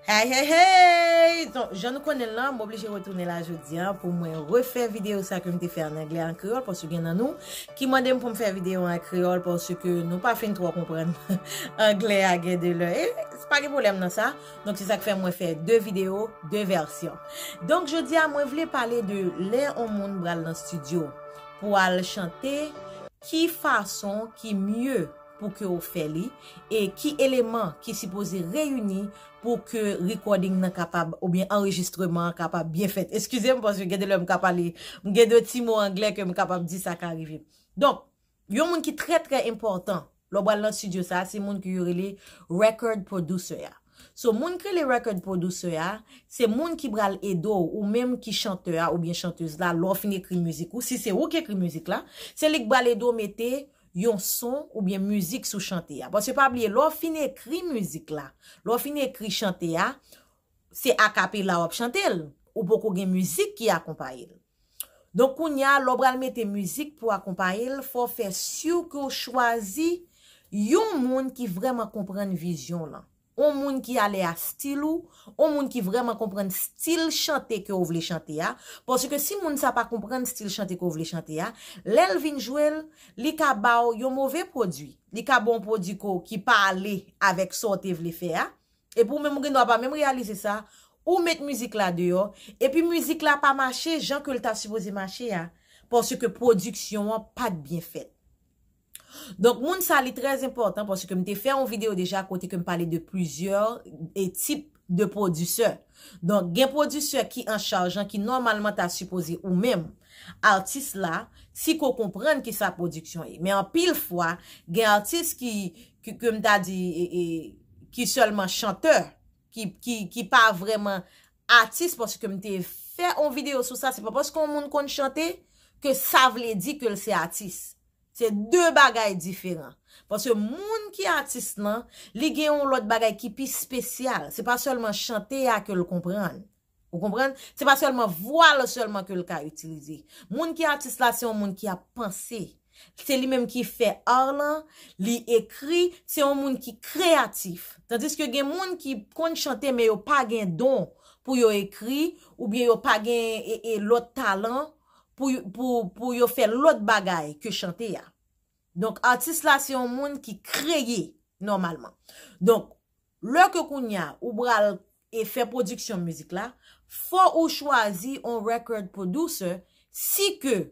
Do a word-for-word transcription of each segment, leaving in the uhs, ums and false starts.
Hey, hey, hey! Donk, jan nou konnen l lan, m oblije retounen la jodi a pou mwen refè videyo sa ke m te fè an anglè an kreyòl, paske gen nan nou ki mande m pou m fè videyo an kreyòl, paske nou pa fin twò konprann anglè a gen de lè. E pa gen pwoblèm nan sa. Donk, se sa k fè mwen fè de videyo, de vèsyon. Donk, jodi a, mwen vle pale de lè yon moun pral nan estidyo pou al chante, ki fason ki mye pou ke w fè li, e ki eleman ki sipoze reyini pou ke recording nan kapab, oubyen anrejistreman an kapab byen fèt. Eskize m, paske gen de lè m ka pale, m gen de ti mo anglè ke m kapab di sa ka rive. Donk, yon moun ki trè, trè enpòtan lè w pral nan estidyo sa, se moun ki yo rele record producer a. So, moun ki rele record producer a, se moun ki pral ede w, ou menm ki chantè a oubyen chantèz la, lè w fin ekri mizik ou, si se ou ki ekri mizik la, se li ki pral ede w mete yon son oubyen mizik sou chante a. Paske pa bliye, lè w fin ekri mizik la, lè w fin ekri chante a, se akapela w ap chante l. Ou poko gen mizik ki akonpaye l. Donk, kounye a, lè w pral mete mizik pou akonpaye l, fò w fè si ke w chwazi yon moun ki vrèman konprann vizyon w lan. Yon moun ki ale a stil ou, yon moun ki vrèman konprann stil chante ke w vle chante a. Paske si moun sa pa konprann stil chante ke w vle chante a, lè l vin jwe l, li ka ba w yon move pwodui. Li ka ba w yon pwodui ko, ki pa ale avèk sa w te vle fè a. Epi ou menm ou gen dwa pa menm reyalize sa, ou met mizik la deyò, epi mizik la pa mache jan ke l ta sipoze mache a, paske pwodiksyon an pa t byen fèt. Donk, moun sa li trè enpòtan, paske m te fè yon videyo deja kote ke m pale de plizyè e tip de pwodisè. Donk, gen pwodisè ki an chaj lan, ki nòmalman ta sipoze ou menm, atis la, si ke w konprann ki sa pwodiksyon ye. Men anpil fwa, gen atis ki, ki, ke m ta di, e, e, ki sèlman chantè, ki, ki, ki pa vrèman atis, paske m te fè yon videyo sou sa, se pa paske yon moun konn chante ke sa vle di ke l se atis. Se de bagay diferan. Paske moun ki atis lan, li gen yon lòt bagay ki pi espesyal. Se pa sèlman chante a ke l konprann. Ou konprann? Se pa sèlman vwa l sèlman ke l ka itilize. Moun ki atis la, se yon moun ki ap panse. Se li menm ki fè art lan, li ekri, se yon moun ki kreyatif. Tandiske gen moun ki konn chante, men yo pa gen don pou yo ekri, oubyen yo pa gen, e, e, lòt talan pou, pou, pou yo fè lòt bagay ke chante a. Donk, atis la, se yon moun ki kreye nòmalman. Donk, lè ke kounye a, ou pral e fè pwodiksyon mizik la, fò ou chwazi yon record producer, si ke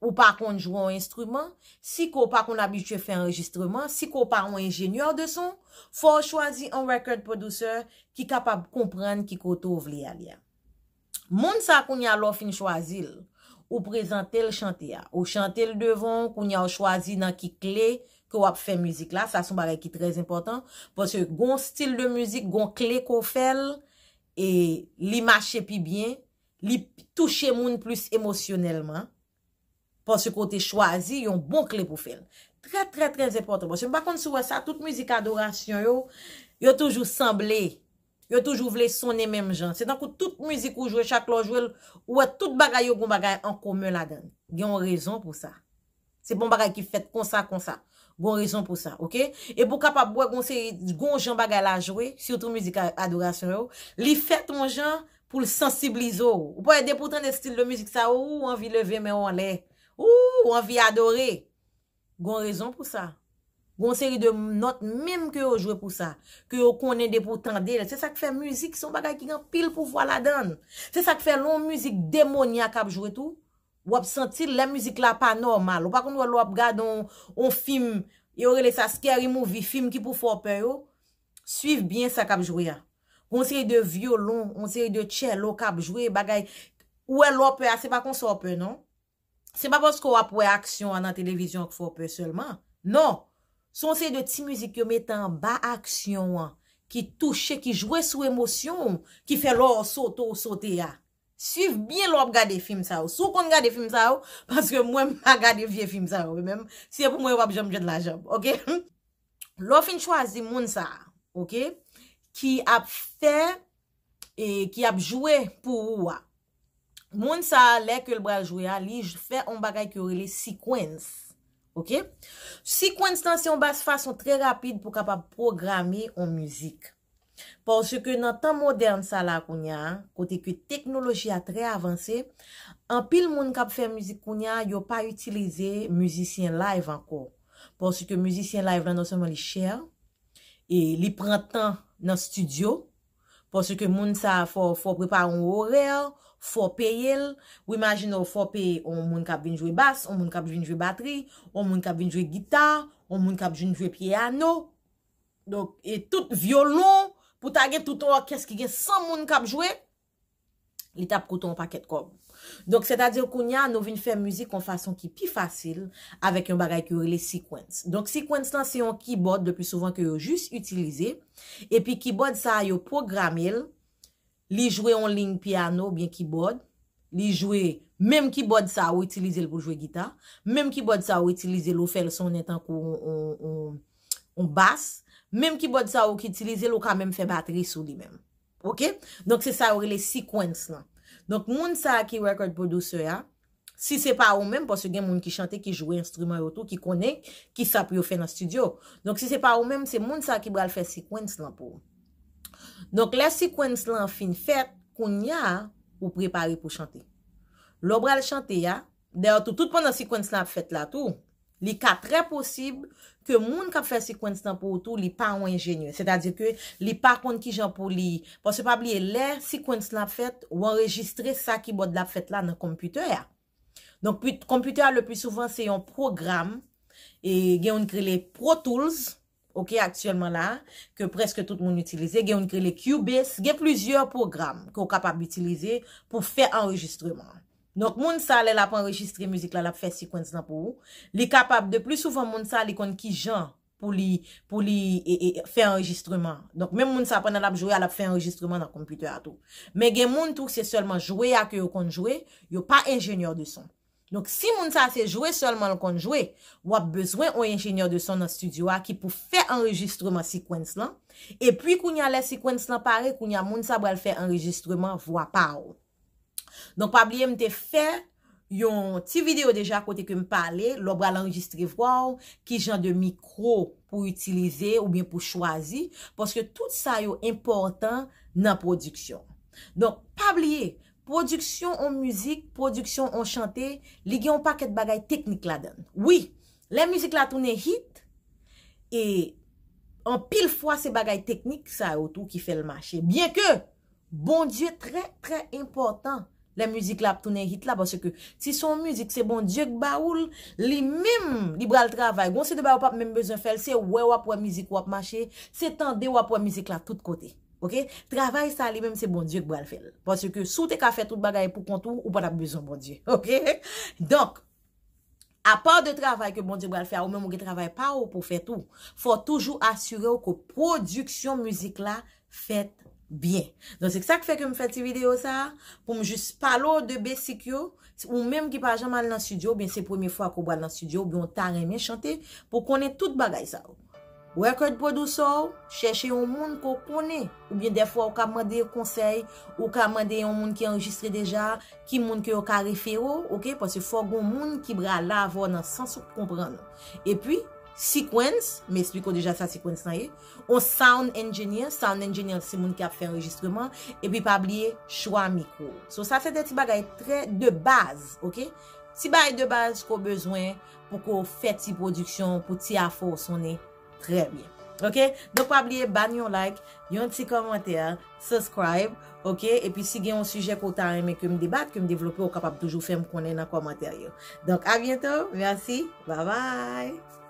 ou pa konn jwe yon enstriman, si ke ou pa konn abitye fè anrejistreman, si ke ou pa yon enjenyè de son, fò ou chwazi yon record producer ki kapab konprann ki kote ou vle ale a. Moun sa kounye a lè w fin chwazi l, ou prezante l chante a. Ou chante l devan w, kounye a ou chwazi nan ki kle ke w ap fè mizik la. Sa se yon bagay ki trè enpòtan. Paske gon stil de mizik, gon kle ke w fè l, e li mache pi byen, li touche moun plis emosyonèlman. Paske w te chwazi yon bon kle pou fè l. Trè, trè, trè enpòtan. Paske m pa konn si w wè sa, tout mizik adorasyon yo, yo toujou sanble. Yo toujou vle sonnen menm jan. Se tankou tout mizik ou jwe, chak lè w jwe l, ou wè tout bagay yo gon bagay an komen ladan l. Gen yon rezon pou sa. Se pa yon bagay ki fèt konsa, konsa. Gon rezon pou sa, oke? Epi w kapab wè gon seri, gon jan bagay la jwe, sitou mizik a-, adorasyon yo, li fèt yon jan pou l sansiblize w. Ou pa wè depi w tande stil de mizik sa yo, ou anvi leve men w anlè. Ou, ou anvi adore. Gon rezon pou sa. Gon seri de nòt menm ke yo jwe pou sa, ke yo konnen depi w tande l. Se sa k fè mizik se yon bagay ki gen anpil pouvwa ladan l. Se sa k fè lè yon mizik demonyak ap jwe tou, w ap santi lè mizik la pa nòmal. Ou pa konn wè lè w ap gade yon, yon fim, yo rele sa scary movie, fim ki pou fè w pè yo, swiv byen sa k ap jwe a. Gon seri de vyolon, yon seri de cello k ap jwe, bagay, ou wè lè w pè a, se pa konsa w pè, non. Se pa paske w ap wè aksyon an nan televizyon k fè w pè sèlman. Non. Se yon seri de ti mizik yo mete anba aksyon an, ki touche, ki jwe sou emosyon w, ki fè lè w sote, w sote a. Swiv byen lè w ap gade fim sa yo. Si w konn gade fim sa yo, paske mwen, m pa gade vye fim sa yo. Menm si se pou mwen, yo p ap janm jwenn lajan m, oke? Lè w fin chwazi moun sa a, oke, ki ap fè, e ki ap jwe pou ou a. Moun sa a, lè ke l pral jwe a, li j-, fè yon bagay ke yo rele sequence. Oke? Sequence lan, se yon bas fason trè rapid pou kapab pwograme yon mizik. Paske nan tan modèn sa la kounye a, kote ke teknoloji a trè avanse, anpil moun k ap fè mizik kounye a, yo pa itilize mizisyen live ankò. Paske mizisyen live la non sèlman li chè, e li pran tan nan estidyo, paske moun sa a fò, fò prepare yon orè, fò peye l. Ou imajine w fò peye yon moun k ap vin jwe bas, yon moun k ap vin jwe batri, yon moun k ap vin jwe gita, yon moun k ap vin jwe pyano. Donk, e tout vyolon, pou ta gen tout yon òkès ki gen san moun k ap jwe, li t ap koute yon pakèt kòb. Donk, sètadi kounye a, nou vin fè mizik yon fason ki pi fasil avèk yon bagay ke yo rele sequence. Donk, sequence lan se yon keyboard le pli souvan ke yo jis itilize. Epi keyboard sa a, yo pwograme l, li jwe yon liy pyano oubyen keyboard, li jwe menm keyboard sa a ou itilize l pou jwe gita, menm keyboard sa a ou itilize l ou fè l sonnen tankou yon, yon, yon, yon bas, menm keyboard sa a ou ki itilize l ou ka menm fè batri sou li menm. Ok? Donk se sa yo rele sequence lan. Donk moun sa a ki record producer a, si se pa ou menm, paske gen moun ki chante, ki jwe enstriman yo tou, ki konnen kisa pou yo fè nan estidyo. Donk si se pa ou menm, se moun sa a ki pral fè sequence lan pou ou. Donk lè sequence lan fin fèt, kounye a, ou prepare pou chante. Lè w pral chante a, dayè tou, tout pandan sequence lan ap fèt la tou, li ka trè posib ke moun k ap fè sequence lan pou ou tou, li pa yon enjenyè. Sètadi ke li pa konn kijan pou li, paske pa bliye, lè sequence lan ap fèt, ou anrejistre sa keyboard la ap fèt la nan konpitè a. Donk, pi- konpitè a, le pli souvan, se yon pwogram, e gen youn ki rele Pro Tools, ok, aktyèlman la, ke prèske tout moun itilize, gen youn ki rele Cubase, gen plizyè pwogram ke w kapab itilize pou fè anrejistreman. Donk, moun sa, lè l ap anrejistre mizik la, l ap fè sequence lan pou ou, li kapab, de pli souvan, moun sa, li konn kijan pou li, pou li e, e, fè anrejistreman. Donk, menm moun sa, pandan l ap jwe a, l ap fè anrejistreman nan konpitè a tou. Men gen moun tou, se sèlman jwe a ke yo konn jwe, yo pa enjenyè de son. Donk, si moun sa se jwe sèlman l konn jwe, w ap bezwen yon enjenyè de son nan estidyo a ki pou fè anrejistreman sequence lan. Epi, kounye a, lè sequence lan pare, kounye a, moun sa pral fè anrejistreman vwa pa w. Donk, pa bliye, m te fè yon ti videyo deja kote ke m pale, lè w pral anrejistre vwa w, ki jan de mikwo pou itilize oubyen pou chwazi, paske tout sa yo enpòtan nan pwodiksyon. Donk, pa bliye, pwodiksyon on mizik, pwodiksyon on chante, li gen yon pakèt bagay teknik ladan l. Wi, lè mizik la tounen hit, e anpil fwa se bagay teknik sa yo tou ki fè l mache. Byen ke Bondye trè, trè enpòtan lè mizik la ap tounen hit la, paske si se yon mizik, se Bondye k ba ou l, li menm, li pral travay. Gon seri de bagay ou p ap menm bezwen fè l, se wè w ap wè mizik ou ap mache, se tande w ap wè mizik la tout kote. Ok? Travay sa li menm se Bondye k pral fè l. Paske si w te ka fè tout bagay pou kont ou, ou pa t ap bezwen Bondye. Ok? Donk, apa de travay ke Bondye pral fè a, ou menm ou gen travay pa ou pou fè tou. Fò w toujou asire w ke pwodiksyon mizik la fèt byen. Donk, se sa k fè ke m fè ti videyo sa a, pou m jis pale w de besik yo. Ou menm ki pa janm al nan estidyo, oubyen se premye fwa ke w pral nan estidyo, oubyen w ta renmen chante, pou w konnen tout bagay sa yo. Record producer w, chèche yon moun ke w konnen, oubyen dèfwa ou ka mande konsèy, ou ka mande yon moun ki anrejistre deja, ki moun ke yo ka refere w, ok? Paske fò gon moun ki pral la avè w nan sans ou k konprann ou. Epi, sequence, m esplike w deja sa sequence lan ye. On sound engineer, sound engineer se moun ki ap fè anrejistreman, epi pa bliye chwa mikwo. So sa se de ti bagay trè de baz, ok? Ti bagay de baz ke w bezwen pou ke w fè ti pwodiksyon, pou ti afè w sonnen trè byen. Ok? Donk pa bliye ba n yon like, yon ti kòmantè, subscribe, ok? Epi si gen yon sijè ke w ta renmen ke m debat, ke m devlope, ou kapab toujou fè m konnen nan kòmantè yo. Donk a byento, mèsi, bye bye!